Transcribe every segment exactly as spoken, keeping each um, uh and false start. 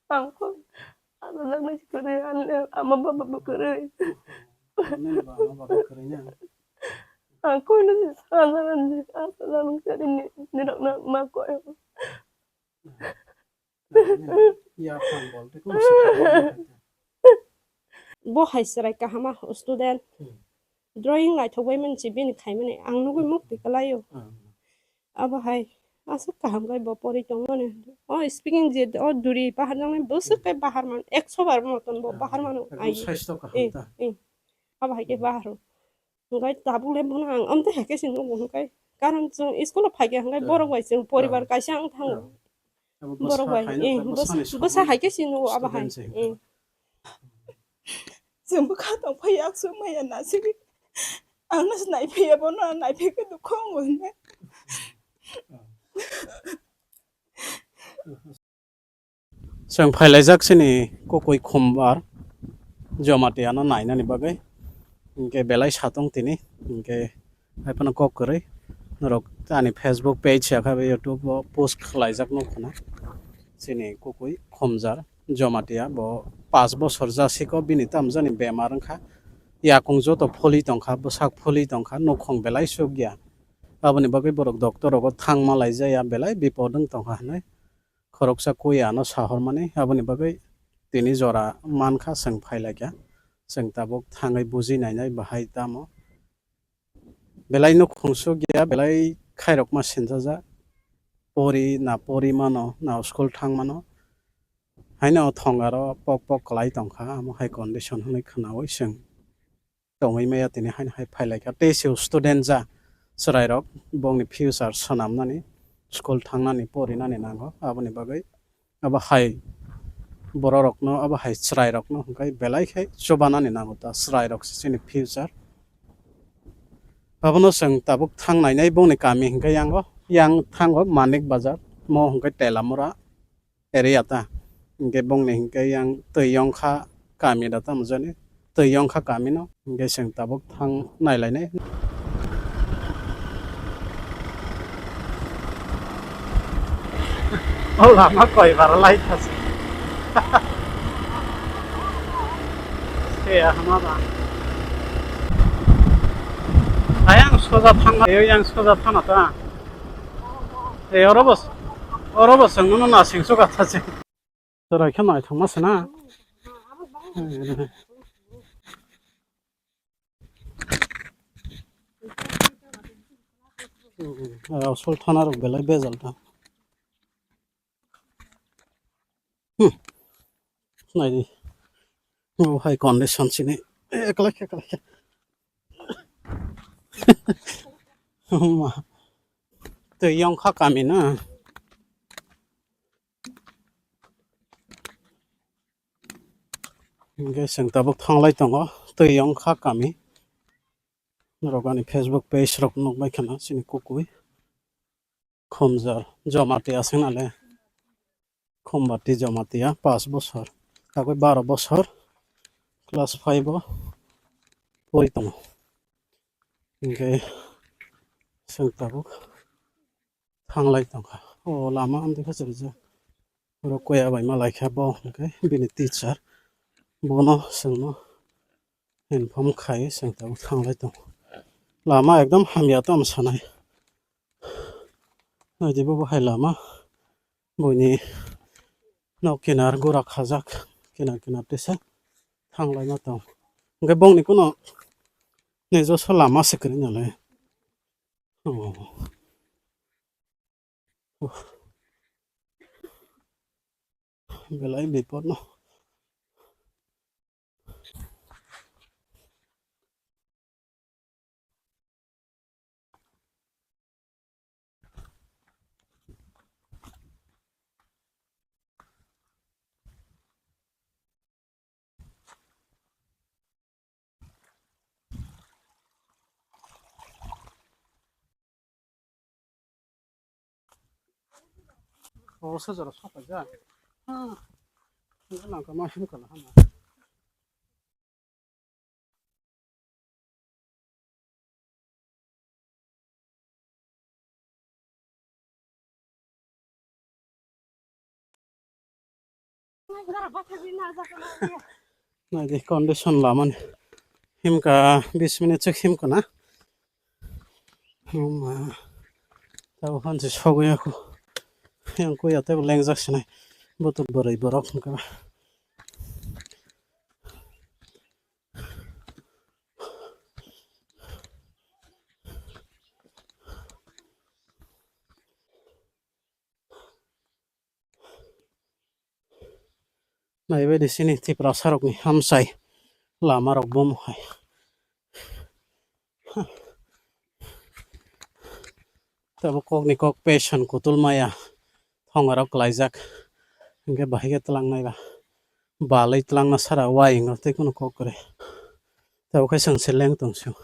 Ang koi asajaknai si kwrwi, ani ama baba bo kwrwi. Nini ba ama baba kwrwi na? Ang koi no si asajaknai, asajaknai si ni, nirok no ma koi. Ya phang bol te kung si. Bo hai chwrai kahama student. Hmm. Drawing naithok bai mani si bini khaimani ang nugwi mukti kwlaio. Hmm. Abo hai aswk kaham khe bo pori tongmani. O speaking je o duri bahar jaknai bwswk khe bahar man ekso bar moton bo bahar mano. Ekdom ai. Saisto kaham eh, ta. Eh. Abo hai khe bahar. Hwnkhe tabuk le bono ang amtwi hai khe se nugo hwnkhe. Karon chwng school o phai khe hwnkhe borok bai chwng poribar kaisa wng thango. Abo bwsa borok bai, hai eh, no bwsa, bwsa hai khe se nugo abo hai. Student se. Eh. Chwng bwkha tong phai yaksu maya nasiri. Ang no se nai phai ya bono, ang nai phai khe dukho wngo hwnwi. Chwng phailaijak chini Kukui Khumbar Jamatia no nainani bagwi. Hinkhe belai satong tini. Hinkhe haiphano kok kwrwi. Norok ani Facebook page ya khe YouTube o post khlaijak nukho na. Chini Kukui Khumjar Jamatia bo pash bosor jasiko bini tamjani bemar wngkha. Yakung joto pholi tongkha, bwsak pholi tongkha, nukhung belai sukya. Aboni bagwi borok doctor rogo thangma laijaya, belai bipod wng tongkha hinwi. Khoroksa kwi ano sahormani, aboni bagwi tini jora mankha, chwng phailaikha. Chwng tabuk thangwi buji nainai bahai tamo. Belai nukhung sukya, belai khairokma sinjajak. Pori na pori mano, na school thang mano. Haino thongaro pok pok kwlai tongkha, amo hai condition hwnwi khwnaui chwng tongwi maya tini haino hai phailaikha. Tei se student ja chwrairok bongni future swnamnani, school thangnani, porinani nango. Aboni bagwi abo hai bororokno, abo hai chwrairokno hwnkhe belai khe chubanani nango ta chwrairok se chini future. Abono chwng tabuk thang nainai bongni kami hwnkhe yango, yang thango Manik Bazar, mo hwnkhe Telamura area ta. Hinkhe bongni hinkhe yang twi yongkha kami da tamo jani. Twi yongkha kami no. Hinkhe chwng tabuk thang nailainai. O lama koi bara lai thasi. Khe ya hama ba. Ayang soja thang, ayang soja thana ta. Ei, oro bo, oro bo chwng nono nasing suka tha se. Chwrai khe naithokma se na. Asol thana rok belai bejal ta. Hmm. Naidi. O hai condition sini. Ekla khe, ekla khe. Ma. Twi yongkha kami na. Hinkhe chwng tabuk thanglai tongo. Twi yongkha kami. Norok ani Facebook page rok nukbai khana chini Kukui. Khumjar Jamatia aswk nale. Khumbati Jamatia pash bosor. Tagwi baro bosor class five o pori tongo. Hinkhe chwng tabuk thanglai tongkha. O lama amtwi khe chwraijak. Oro koya bai malaikha bo hinkhe bini teacher. Bono chwngno inform khai chwng tabuk thanglai tongo. Lama ekdom hamya tamo sanai. Naidi bo bo hai lama. Buini nok kinar gura khajak. Kinar kinar tesa thanglai ma tong. Hinkhe bongni kuno nijoso lama se kwrwi nalai. Oh. Belai bipot no. O se jora soka ja. Ha. Nang ka ma him kala hana. Naidi condition lamani. Himka bis minute swk himkha na. Himma. Tabo hansi sogwi aku. Yang kuya tebo lengjak sinai. Butuk bwrwi borok himkha. Naibaidi chini Tiprasarokni hamchai lamarok bomo hai. Tabo kokni kok pesan kutul maya thongarok klaijak. Hingke bahai khe tlangnai ba. Balai tlangna sara wai hingo tei kunu kok kwrwi. Tabo khe chwng se leng tong sio.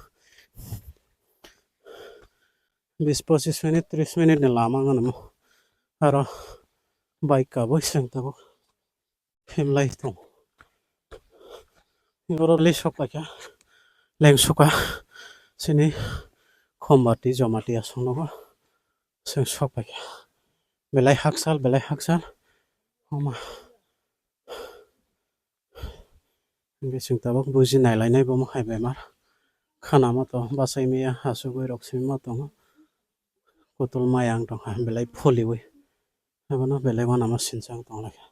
Bis pochis minute, tris minute ni lama wngkha namo. Aro bike kabui chwng tabuk himlai tongo. Oro le sok paikha, leng soka chini Khombarti Jomati aswk nogo chwng sok paikha. Belai hakchal, belai hakchal. Homa. Hingke chwng tabuk buji nailainai bomo hai bemar. Khana ma to bachai maya, asugwi rok simi ma tongo. Kutul maya wng tongkha, belai pholiwi. Abono belai uanama sinchang tonglaikha.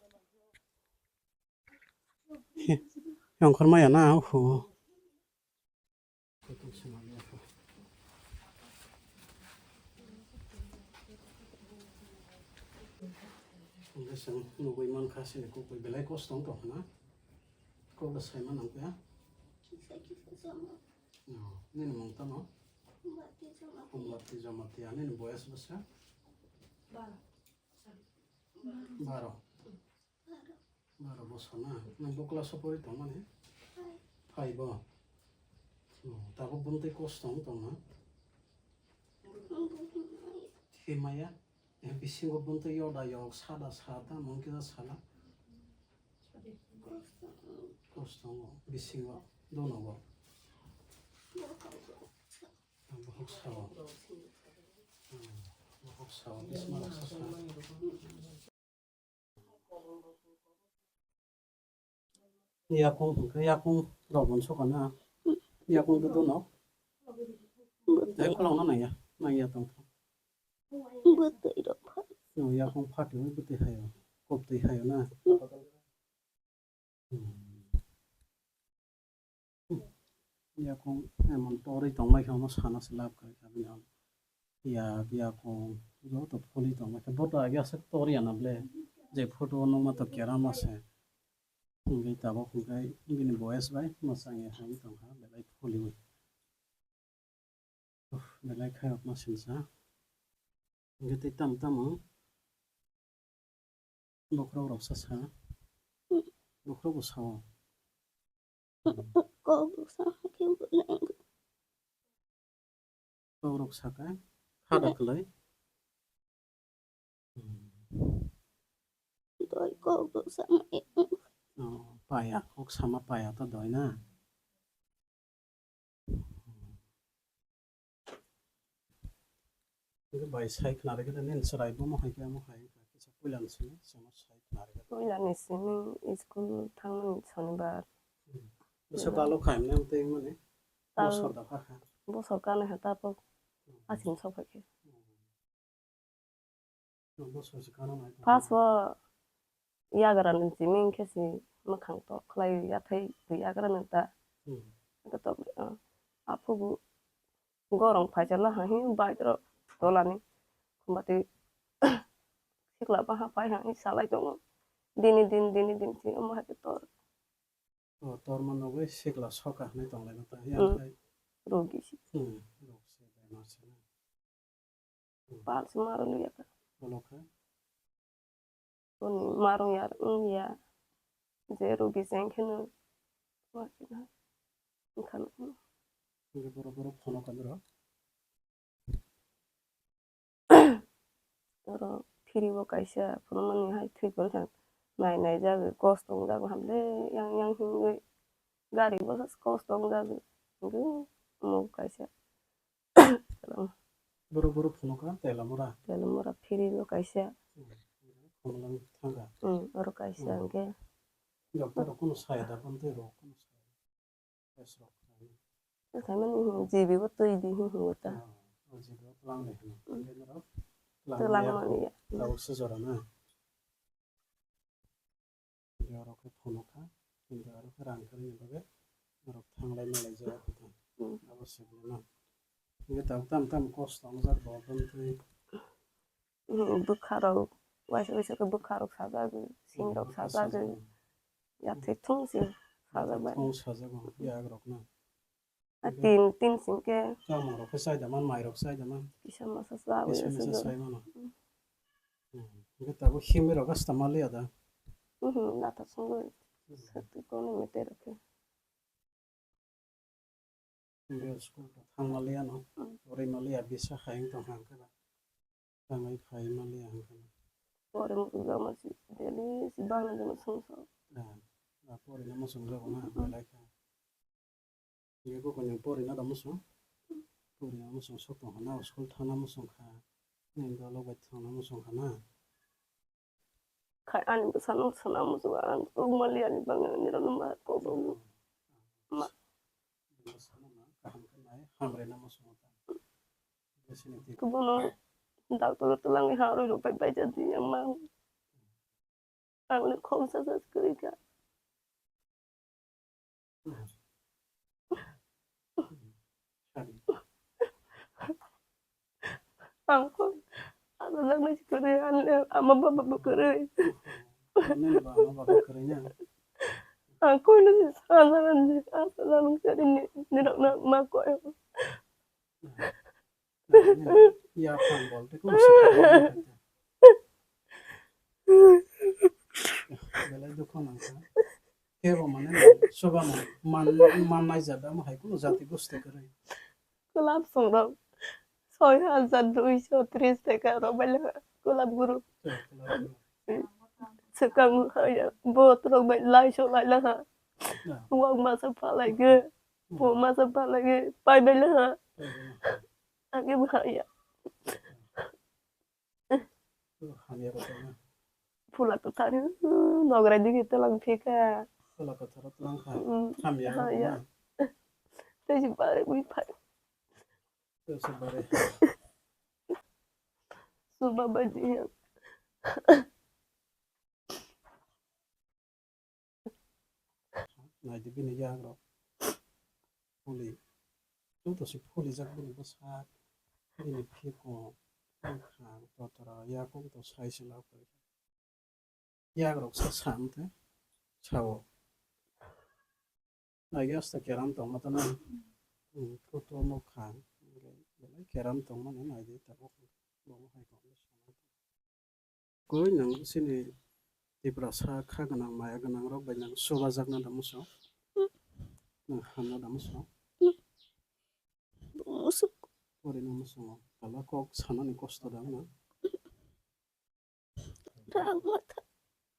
Hi, yongkhor maya na, oho. Hingke chwng nugwi mankha, chini kok bai belai kosto wng tongkha na. Kok bai sai ma nang khe. Oh, nini mung tamo? Kumbati Jamatia. Nini boyas bwsa? Baro. Baro bosor na? Nang bo class o pori tongmani? Five o? Oh, tabuk bumtwi kosto wng tongna? Himaya? Eh, bisingo bumtwi yoda yok, sada sada, mungkida sala. Kosto wng bisingo, dono bo. Bohok sao. Hmm, bohok sao, bisma rok sa sa. Yakung, yakung rok bon sokana. Yakung tu dono. Bwtwi. Yakung rok na naya, naya tong. Bwtwi rok. No, yakung phatwi, bwtwi hayo. Koptwi hayo na. Hmm. Yakung emon torwi tongmai khe, omo sana se lab kwrwi kha bini. Ya, yakung joto pholi tongmai khe, bo to agi aswk tor ya na ble, je photo o nukma to kerama se. Hingke tabuk hingke bini boyes bai mwchang ya hai tongkha, belai pholiwi. Uff, belai khairokma sinsa. Hingke tei tamo tamo bokhorok rok sa sa. Bokhorok bo sao. Kok rok sa khe bo leng. Kok rok saka. Hada kwlai. Doi kok rok sa. Oh, paya, kok sama paya ta doi na. Hingke bai sai khna rikhe nini chwrai bomo hai khe amo hai wngkha kisa puila ni simi chwngno sai khna rikhe. Puila ni simi school thangmani shonibar. Hmm. Bisa balo khaimani amtwi wngmani. Tal bosor da kha kha. Bosor kanwi kha tatok. Hmm. Asing sok phai khe. Hmm. First o yagra ni simi khe si mwkhang tok khlai yathai twi yagra ni ta. Hmm. Tok, ah, aphubu gorong phaisa la ha hi bike ro tolani. Khumba twi sikla baha pai ha hi salai tongo. Dini din, dini din si omo hai khe tor. O, tor mano bai sikla soka hinui tonglaima ta, ya. Hmm. Rogi si. Hmm, rok se bemar se na. Hmm. Pal se marung ya ta. Bolo kha? Boni marung ya, wng ya. Je rogi se wng khe no. Wngkha no. Hingke boro boro phono kha noro. Oro phiri bo kaisa phunukmani hai thwi kwrwi kha nai nai jagwi kosto wng jagwi hamle yang yang himwi gari bo kosto wng jagwi hwnkhe mo kaisa. Boro boro phunukha Telamura. Telamura phiri bo kaisa. Hmm. Khumlang thangkha. Hmm, oro kaisa Hmm. hwnkhe. Doctor rok kunu saya da, bantwi rok kunu saya. Test rok khlai. Khaimani, hmm, G B o twi di, hmm, hmm, ta. Ah, o G B o tlang de hino. Hmm. Khe norok tlang mani ya. Tlang mani ya. Tabuk se jora na. Borok khe phono kha, kintu aro khe rang kwrwini bagwi norok thanglai malai jaya kho ta. Hmm. Abo se bwlwino. Hingke tabuk tamo tamo kosto wngjak bo bwntwi. Hmm, bwkha rok, waisa waisa khe bwkha rok sajagwi, sing rok sajagwi, yathai thung se sajak bai. Thung sajak yak rok no. A tin, tin sing khe. Chamung rok khe chai da man, mai rok chai da man. Kisa masa chawi. Kisa masa chai mano. Hmm. Hmm. Hingke tabuk himwi rok asta maliya da. Mhm, nata sungwi. Hmm. Sakti kono mete rok khe. Hingke school to thang maliya no. Hmm. Pori maliya bisa hai wng tong hang khe ba. Tangwi khai maliya hwn khe. Pore mo jama si daily si bahna jama song song. Ah, ah, pore na mo song jago na, belai kha. Ye ko kanya pore na da mo song. Pore na mo song sok tong hana, school thana mo song kha. Ni dolo bai thang na mo song kha na. Khai ani bwsa no sana mo song, ang rung mali ani bang ani rano ma ko bo. Ma. Kaham khe nai, hamre na mo song ta. Kubono doctor o twlangwi ha rwi rwpai paijak di yang mang. Ang le khoksa sa kwrwi kha. Ang kho ajajaknai si kwrwi, ang le ama baba bo kwrwi. Ang kho no si sajagan si ajajaknai kwrwi ni, nirok na ma koi. Ya phang bol te kung si belai dukho nangkha. Kebo mane soba man, man, man nai jada mo hai kuno jati goste kwrwi. Club song rok soi hajar duiso tris taka rok bai laha club guru. Swkang haya bot rok bai lai so lai laha. Wak masa palai ge, bo masa palai ge, pai bai laha. Age bo haya. Hamya ko tongma. Phula kwthar, nograi digi twlang phika. Phula kwthar twlang kha. Mm, hamya ko ya. Tei si bare ui phai. Tei si bare. Suba baji ya. Naidi bini yagrok. Phuli. Joto se phulijak bini bwsak. Bini phiko. Bwkhang totora yakung to sai se lab kori. Yagrok sa sam te. Sao. Naidi asta keram tongma tana. Hmm, photo no kha. Belai keram tongmani naidi tabuk. Bo hai ko. Koi nang sini Tiprasa kha gwnang maya gwnang rok bai nang subajakna da muso. Nang hamna da muso. Muso. Pori nang muso. Kala kok sanani kosto da na. Rang matha.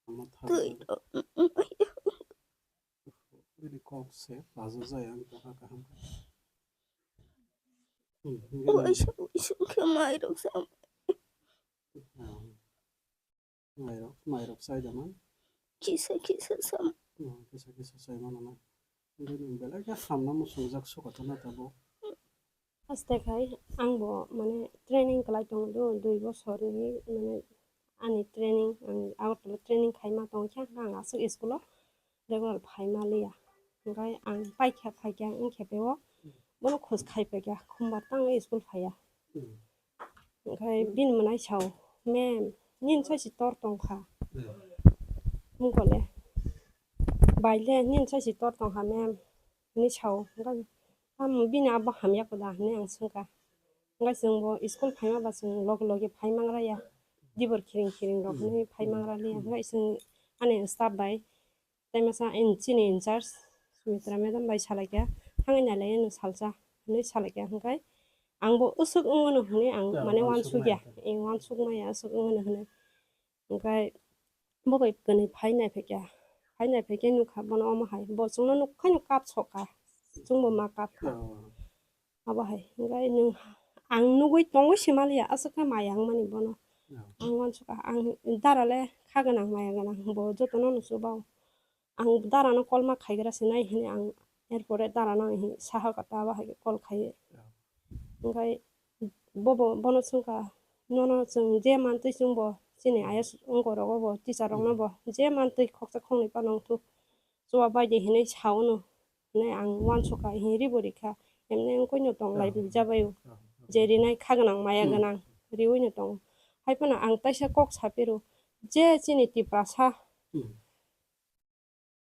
Matha. Twi rok. Bini kok se paja jaya ang kaha kaham. Hmm, hingke nang uisu, uisu khe mairok sam. Hmm. Mairok, mairok chai da man. Kisa, kisa sam. Hmm, kisa, kisa chai mano na. Hingke nang belai khe hamna muchungjak sukathana tabuk. Haste khai ang bo mane training kwlai tongo do, dui bosor ni mane ani training, ang Agartala training khaima tongkha, ang aswk school o regular phaima liya. Hwnkhe ang paikha phaikha wngkhe beo bono khoj khai paikha, khumbar tang school phaiya. Hwnkhe bini mwnai sao, "Ma'am, nini sai si tor tongkha." Mungkole, "Baile, nini sai si tor tongkha, ma'am," hinwi sao. Hwnkhe, "Tamo bini abo hamya koda?" hinwi ang swngkha. Hwnkhe chwngbo school phaima ba chwng loge loge phai mangra ya. Dibor khiring khiring rok hinwi phai mangra liya. Hwnkhe chwng ani staff bai tei masa in-, chini in charge Sumitra madam bai salaikha, "Thangwi nailai nw salsa," hinwi salaikha. Hwnkhe angbo usuk wngmano hinwi ang mane wansukya. Ang wansuk maya, usuk wngmano hinwi. Hwnkhe bo bai kwnwi phai naiphaikha. Phai naiphaikhe nukha bono omo hai. Bo chwngno nukhaino kap sokha. Chwngbo ma kapkha. Abo hai. Hwnkhe nwng ang nugwi tongwi se maliya, aswk khe maya wngmani bono. Ang wansukha, ang dara le kha gwnang, maya gwnang, bo jotono no chubao. ang darano kolma khaigra sinai hini ang, erpore darano hini saha kata abo hai khe kol khaiwi. Hwnkhe bobo, bono swngkha, "Nono chwng je mantwi chwngbo chini ayas wngkorogo bo, teacher rokno bo je mantwi khoksa khoknwi phano wngthuk, chuba baide hinwi saono." Hinwi ang uansukha, hinwi ribo rikha. Emne wngkhoino tong lai jabaio. Je rinai kha gwnang, maya gwnang, riwino tongo. Hai phano ang taisa kok saphiro, je chini Tiprasa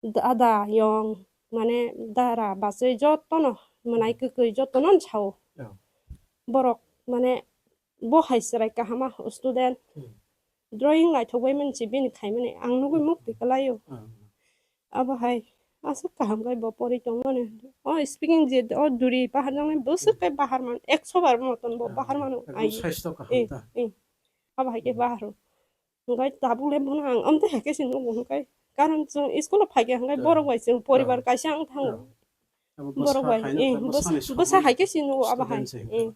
dada, yong, mane, dara, bachwi jotono, mwnai kwkwi jotono sao. Borok, mane, bo hai chwrai kahama student. Drawing naithok bai mani se bini khaimani, ang nugwi mukti kwlaio. Abo hai aswk kaham khe bo pori tongmani. O speaking je o duri bahar nangnai bwswk khe bahar man, ekso bar moton bo bahar mano. Ekdom ai, saisto kaham eh, ta. Eh. Abo hai khe bahar o. Hwnkhe tabuk le bono ang amtwi hai khe se nugo hwnkhe. Karon chwng school o phai khe hwnkhe borok bai chwng poribar kaisa wng thango. Abo borok bwsa bai, hai eh, no, bwsa, bwsani bwsa samung hai khe se nugo abo hai. Student se eh.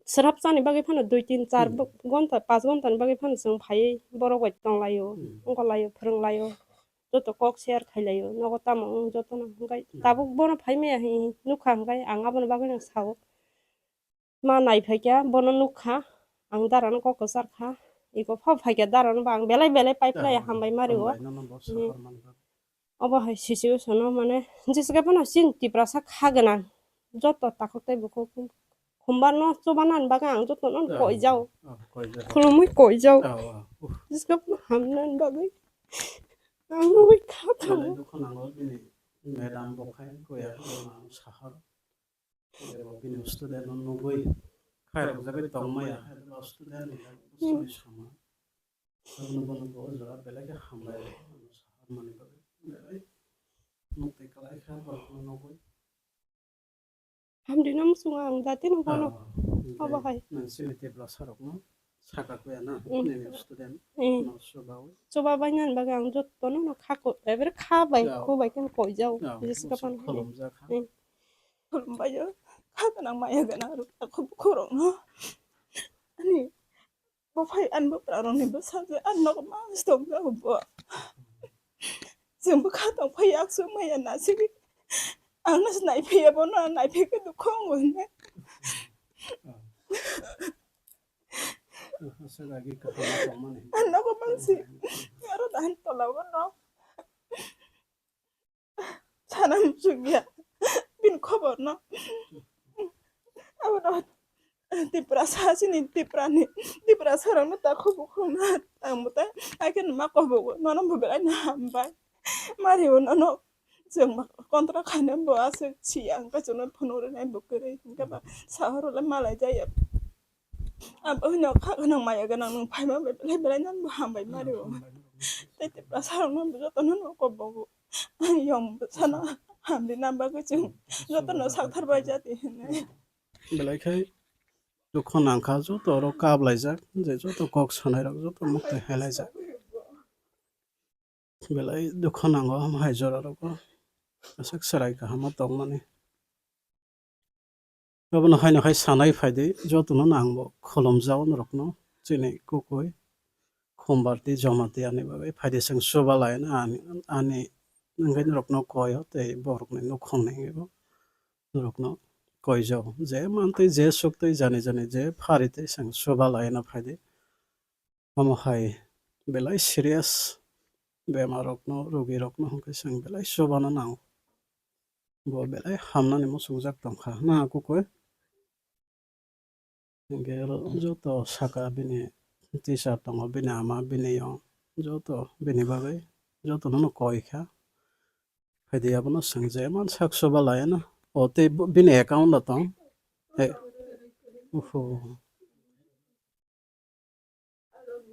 Swrapchani bagwi phano dui tin char bo-, gonta, panch gonta ni bagwi phano chwng phaiwi borok bai tonglaio, wngkolaio, phwrwnglaio, joto kok share khailaio, nogo tamo wng jotono. Hwnkhe tabuk bono phai maya hinwi nukha, hwnkhe ang aboni bagwino sao. Ma nai phaikha, bono nukha, ang darano kok kwchar kha, iko pha phaikha darano bo ang belai belai pai phlai hambai mario. Hambai, nono bo sahor manba. Obo hai situation o mane, jesa khe phano chini Tiprasa kha gwnang. Joto takhuk tei bukhuk khumbar no chubanani bagwi ang joto no koijao. Khulumui koijao. Jesa khe phano hamnani bagwi ang rwi kha thango. Belai dukhu nango bini madam bo khai koya khe ma sahor. Bini student no nugwi khairok jagwi tongmaya, student ni bwswk sama. Bono, bono bo o jaga belai khe hambai rw, sahormani bagwi belai nuk twi kwlai kha borokno nugwi. Hamdi no muchungo ang jati no bono. Abo hai. Nang chini Tiprasa rokno saka kuya na, nini student no chubawi. Chuba bai nani bagwi ang jotono no kha ko, ebre kha bai, khu bai khe koijao. Jesa khe phano khulumjak kha. Khulumbaio, kha gwnang maya gwnang rok takhuk bukhuk rokno. Ani bo phai, ani bwpra rokni bwsajwk ani nogo mang se tongjago bo. Chwng bwkha tong phai, yaksu maya nasigwi. Ang no se naiphaiya, bono ang naiphai khe dukhu wngo hinwi. Ani nogo mang se. Aro dahan tola bono. Sana muchungya bini khoborno. Abono Tiprasa chini Tiprani, Tiprasa rokno ta khobo khorokna tangbo ta, ai khe numa kobogo, nono bo belai no hambai. Mario nono chwng kontra khaina bo aswk siya, hwnkhe chwngno phunuk rwnai bo kwrwi, hwnkhe ba sahoro le malai jaya. Abo hino kha gwnang maya gwnang nwng phaima bai belai belai nang bo hambai mario. Tei Tiprasa rokno bo jotono no kobogo. Yong bwsano hamri nang bagwi chwng jotono sakthar bai jati hinwi. Belai khai dukhu nangkha, joto oro kap laijak, je joto kok sanai rok joto mukti hai laijak. Belai dukhu nango omo hai jora rogo, aswk chwrai kaham o tongmani. Abono haino hai sanai phaidi, jotono no ang bo khulumjao norokno, chini kukui, khumbarti, jomati ani bagwi phaidi, chwng chuba laina ani, ani wngwi norokno koio tei borokni nukhungni wngwi bo norokno koijao. Je mantwi, je suktwi, jani jani je pharitwi chwng chuba laina phaidi. Omo hai belai serious bemar rokno, rogi rokno hwnkhe chwng belai chubana nango. Bo belai hamnani muchungjak tongkha na kukui. Hwnkhe joto saka bini teacher tongo, bini ama, bini yong, joto bini bagwi jotono no koi kha. Phaidi abono chwng je man sak chuba laina. O tei bo-, bini account no tong. He. Uhu.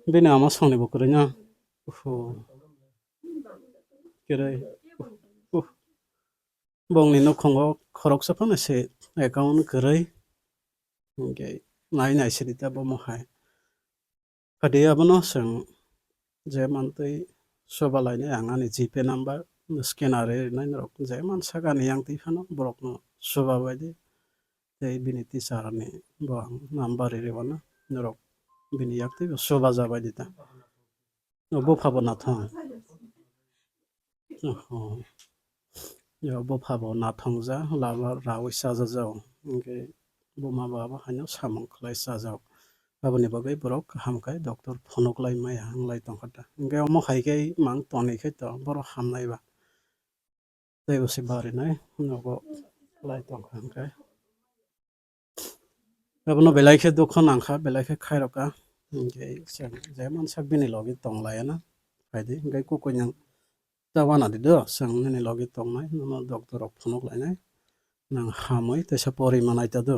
Bini ama songni bo kwrwi na. Uhu. Kwrwi. Uh, uh. Bongni nukhungo khoroksa phano se account kwrwi. Hwnkhe nai nai sidi ta bomo hai. Phaidi abono chwng je mantwi chuba lainai ang ani GPay number scanner rinai norok je man sakani yang twi phano borokno chuba baidi. Tei bini teacher ni bo ang number ri rwna norok bini yak twi chuba ja baidi ta. O bupha bo nathok. Oho. Yo, bopha bo nathong ja, lama rawi chaja jao. Hwnkhe buma ba bo haino samung khlai chajao. Aboni bagwi borok kaham khe doctor phunuk lai maya wng lai tongkha da. Hwnkhe omo hai khe mang tonwi khe to borok hamnai ba. Tei bo se barinai nogo lai tongkha hwnkhe. Abono belai khe dukha nangkha, belai khe khairokha. Hwnkhe chwng je mansak bini logi tonglaiyana. Phaidi, hwnkhe kukuinang ta wana di do, chwng nini logi tongnai, nono doctor rok phunuk lainai. Nang hamwi teisa pori manai ta do.